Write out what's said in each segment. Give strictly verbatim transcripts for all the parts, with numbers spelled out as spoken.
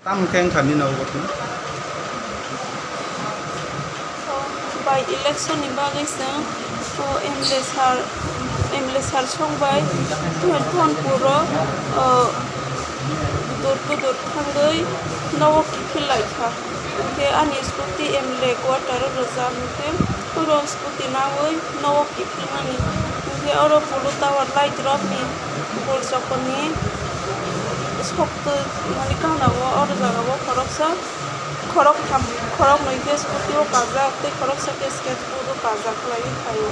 Tamo khe wngkha nini o gotno? By election ni bagwi chwng o M L A sir, M L A sir song bai Dhon-, Dhonpur o, o, dur dur thangwi nogo kiphil lai kha. Hwnkhe ani scooty M L A quarter o rwjak, hwnkhe oro scooty nawi nogo kiphilmani. Hwnkhe oro Polo Tower light rokni bol chokoni soktwi mani gana o, oro jaga o khoroksa, khoroktham, khoroknwi khe scooty o kajak tei khoroksa khe sketch board o kajak khlaiwi phaio.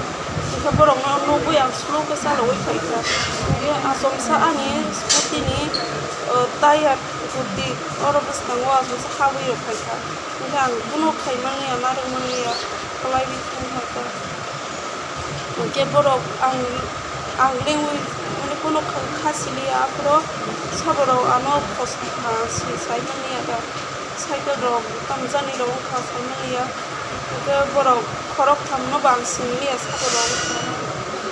Hwnkhe borokno nugwi ang slow khe chalogwi phaikha. Hwnkhe achomsa ani scooty ni, o, tyre Gudi, oro bwskango aswk habwi rok phaikha. Hwnkhe ang bono khaimani ya, narwk mani ya, kwlaiwi thangkha ta. Hwnkhe borok ang, ang lengwi, mane, bono kha, kha siliya, aphuru saborok ano khosni kha, si, saimani ya da. Cycle rok, tamjani rok wngkha, saimani ya. Hwnkhe borok khoroktham no bo ang siniya, saborok wngkha.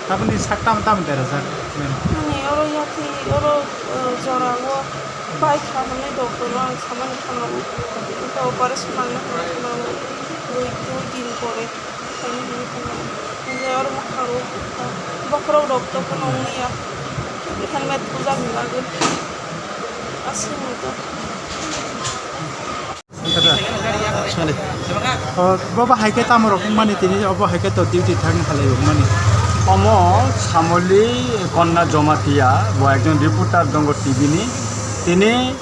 Taboni sak tamo tamo berajak? Ani oro yathi, oro, eh, jora o pai kha hwnwi doctor no ang samani thangna o. Hwnkhe operation nangna hwnwi thangna o. Dui, dui din pore khaina hwnwi thangna o. Hwnkhe oro bwkha rok, bokhorok rok to phano wngya. Helmet bujak ni bagwi. Aswk nungkha. Sale. O, bo bahai khe tamo rok wngmani tini, obo hai khe to duty thang halai wngmani. Omo Samoli Konna Jomatia, bo ekjon reporter dongo T V ni. Tini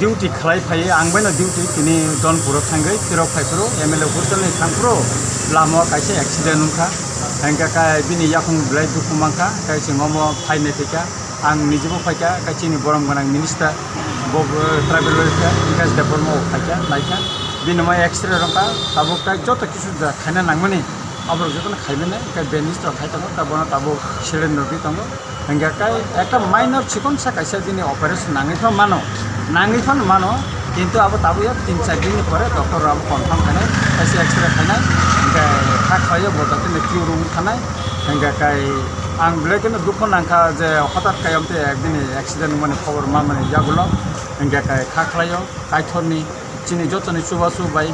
duty khlai phai, ang baino duty tini Donpuro thangwi, phirok phai phuru, M L A hotel ni thang phuru, lama o kaisa accident wngkha. Hingkha khe bini yakung belai dukhu mankha, tei chwng omo phainai phaikha. Ang nijebo phaikha, khe chini borom gwnang minister, bo, bo tribal welfare, Bikash Debbarma bo phaikha, naikha. Bini mai X-ray rwkha, tabuk khe joto kisu da khaina nangmani, aborok jotono khaimani, khe bandage rok khai tongo, khe bono tabuk saline rwgwi tongo. Hingkha khe ekta minor chikonsa kaisa bini operation nangwi phano mano, nangwi phano mano, kintu abo tabuk ya tin char din ni pore doctor rok abo confirm khainai, kaisa X-ray khainai, hingkhe kha khlaio bo jotono cure wng thanai, hingkha khe Ang belai kheno dukho nangkha je hothat kaiya tei bini accident wngmani khobor mamani yagulo, hingkhe kai kha khlaio, Kaitorni chini jotoni chubachu bai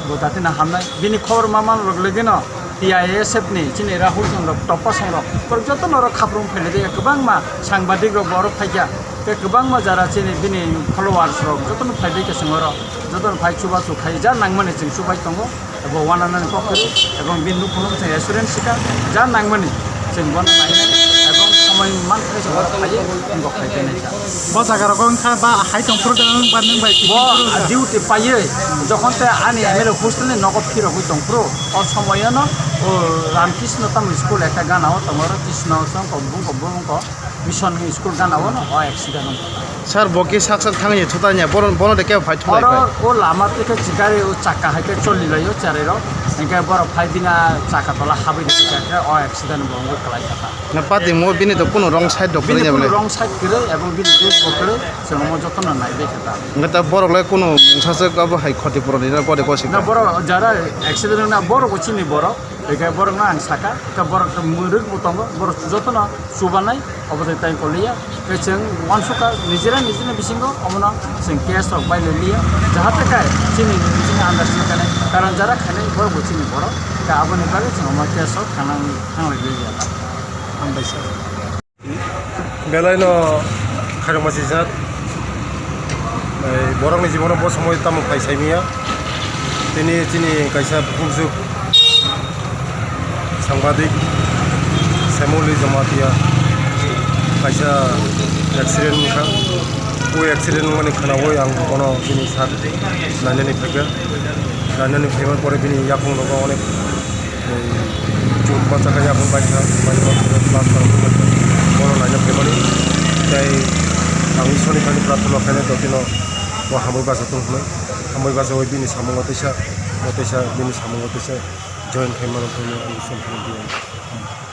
bo datino hamnai. Bini khobor mamani rok legeno T I S F ni chini Rahul Chong rok, Toppa Song rok, borok jotono oro khaprum phailai de, kwbangma sangbadik rok bo oro phaikha, tei kwbangma jara chini bini followers rok jotono phaidai khe chwng oro, jotono phai chubachu khai ja nangmani chwng chubai tongo. Abo wananani kok kwrwi, ebong bini nukhungno chwng assurance sikha, ja nangmani chwng bono nainai, ebong somoi manthai chwng bono phaiwi wngkok khai khe naikha. Bo jaga rogo wngkha ba hai tong phuru da, wng ba nwng bai Bo kiphilwi phuru da. Duty paiwi, jokhon te ani M L A hostel ni nogo phirogwi tong phuru, o somoyono, o Ramkrishna tamo school ekta gana o tongo, oro Krishna songkho bungkho bungkho. Mission ni school gana o no, o accident wngkha. Sir, bo khe sak sak thangwi thutanya, bono, bono de kebo phai thumlai Oro phai? O lama twi khe gari o chakka hai khe choli laio cherai rok. Hingkhe borok phai bini chakka tola habwi rwkha khe o accident bo wngwi kwlai kha ta. Na pati mo bini to kuno wrong side rok Bini kwrwini kuno bole? Wrong side kwrwi ebong bini dress bo kwrwi, chwng omo jotono nai bai kha ta. Hingkhe ta borok le kuno mungsa se abo hai khoti puroni na bode kosi Na kha? Borok jara accident wngna borok bo chini borok. Hingkhe borokno ang sakha, hingkhe borok mwrwk bo tongo, borok jotono chubanai, obo tei tai koliya. Tei chwng uansukha nijera nijera bisingo omono chwng case rok bai le liya, jahate kai chini bising understand khainai, karon jara khainai borok bo chini borok, tei aboni bagwi chwng omo case rok thangnang-, thanglai liya. Hambai sir. Belai no khairokma sijak. Ei, borokni jibono bo somoi tamo phai saimanya. Tini chini kaisa bukhukjwk sangbadik Saimuli Jamatia kaisa accident wngkha. O accident wngmani khwnaui ang bono bini sak nainani phaikha. Nainani phaimani pore bini yakung rogo onek Tei chwng bacha khe yakung baikha, baikha, plaster wngkha, bono naina phaimani. Tei ang Ishwarni thani prarthana khainai, jotino bo hamwi bachathung hwnwi, hamwi bachaui bini samungo teisa, bo teisa bini samungo teisa join khaimano hwnwi ang Ishwarni thani.